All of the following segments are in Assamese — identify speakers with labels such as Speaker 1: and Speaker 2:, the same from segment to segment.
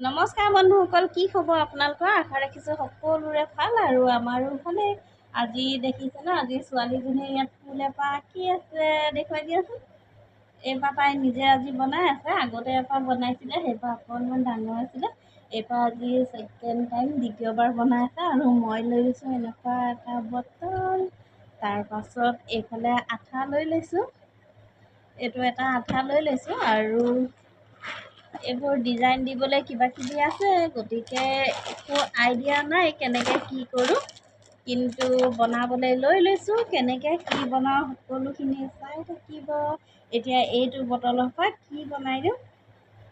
Speaker 1: নমস্কাৰ বন্ধুসকল, কি খবৰ আপোনালোকৰ? আশা ৰাখিছোঁ সকলোৰে ভাল আৰু আমাৰো ভালে। আজি দেখিছে ন, আজি ছোৱালীজনীয়ে ইয়াত ফুল এপাহ আঁকি আছে, দেখুৱাই দিয়াচোন। এইবাৰ তাই নিজে আজি বনাই আছে। আগতে এপাহ বনাইছিলে, সেইবাৰ অকণমান ডাঙৰ আছিলে। এইবাৰ আজি ছেকেণ্ড টাইম, দ্বিতীয়বাৰ বনাই আছে। আৰু মই লৈ লৈছোঁ এনেকুৱা এটা বটল, তাৰপাছত এইফালে আঠা লৈ লৈছোঁ, এইটো এটা আঠা লৈ লৈছোঁ। আৰু এইবোৰ ডিজাইন দিবলৈ কিবা কিবি আছে, গতিকে একো আইডিয়া নাই কেনেকৈ কি কৰোঁ, কিন্তু বনাবলৈ লৈ লৈছোঁ। কেনেকৈ কি বনাওঁ সকলোখিনি চাই থাকিব। এতিয়া এইটো বটলৰ পৰা কি বনাই দিওঁ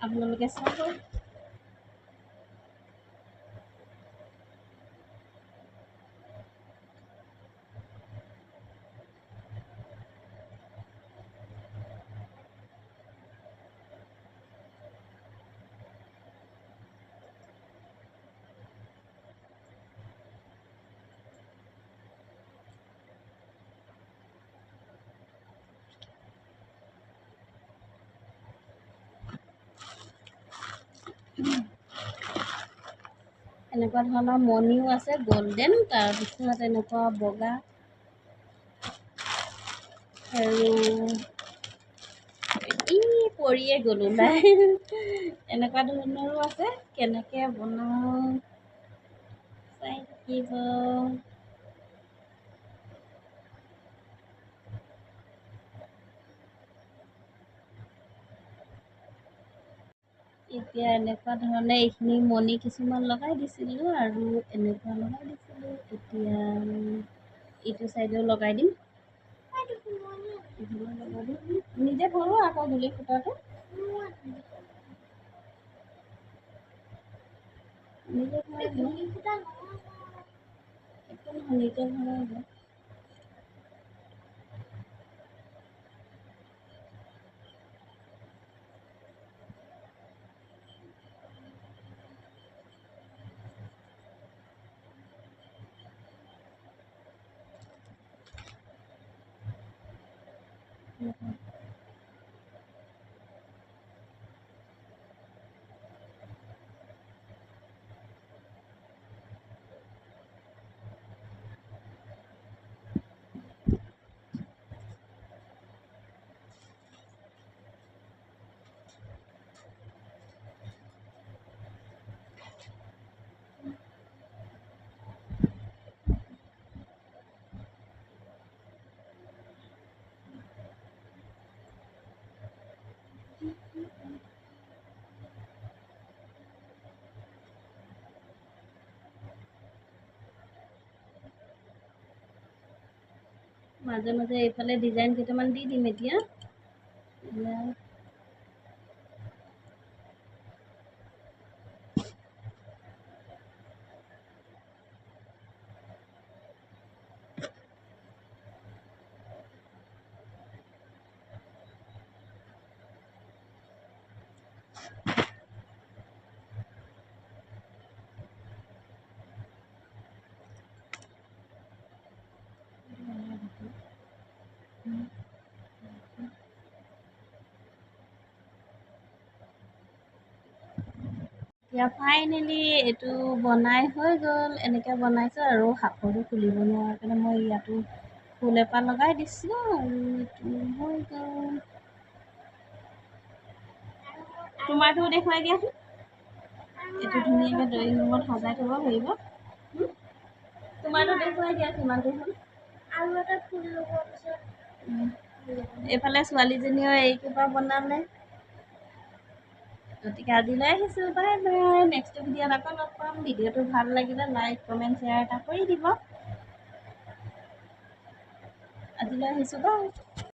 Speaker 1: আপোনালোকে চাব। এনেকুৱা ধৰণৰ মণিও আছে গল্ডেন, তাৰপিছত এনেকুৱা বগা আৰু ই পৰিয়ে গ'লো নাই, এনেকুৱা ধৰণৰো আছে। কেনেকৈ বনাওঁ চাই থাকিব। এতিয়া এনেকুৱা ধৰণে এইখিনি মণি কিছুমান লগাই দিছিলোঁ আৰু এনেকুৱা লগাই দিছিলোঁ। এতিয়া এইটো চাইডেও লগাই দিম, লগাই দিম। নিজে ভৰোৱা আকৌ গুলি সূতাটো নিজে ভৰাই দিওঁ, একো নহয়, নিজে ভৰাই দিওঁ। মাজে মাজে এইফালে ডিজাইন কেইটামান দি দিম। এতিয়া এতিয়া ফাইনেলি এইটো বনাই হৈ গ'ল। এনেকৈ বনাইছোঁ আৰু সাঁফৰটো খুলিব নোৱাৰাৰ কাৰণে মই ইয়াতো ফুল এপাহ লগাই দিছোঁ আৰু এইটো হৈ গ'ল। তোমাৰটো দেখুৱাই দিয়াচোন। এইটো ধুনীয়াকৈ ড্ৰয়িং ৰুমত সজাই থ'ব পাৰিব। তোমাৰটো দেখুৱাই দিয়া কিমানটো হ'ল।
Speaker 2: আৰু এটা ফুল লগোৱাৰ পিছত
Speaker 1: এইফালে ছোৱালীজনীয়েও এইকেইটা বনালে। গতিকে আজিলৈ আহিছোঁ, বাই বাই। নেক্সট ভিডিঅ'ত আকৌ লগ পাম। ভিডিঅ'টো ভাল লাগিলে লাইক কমেণ্ট শ্বেয়াৰ এটা কৰি দিব। আজিলৈ আহিছোঁ, বাই।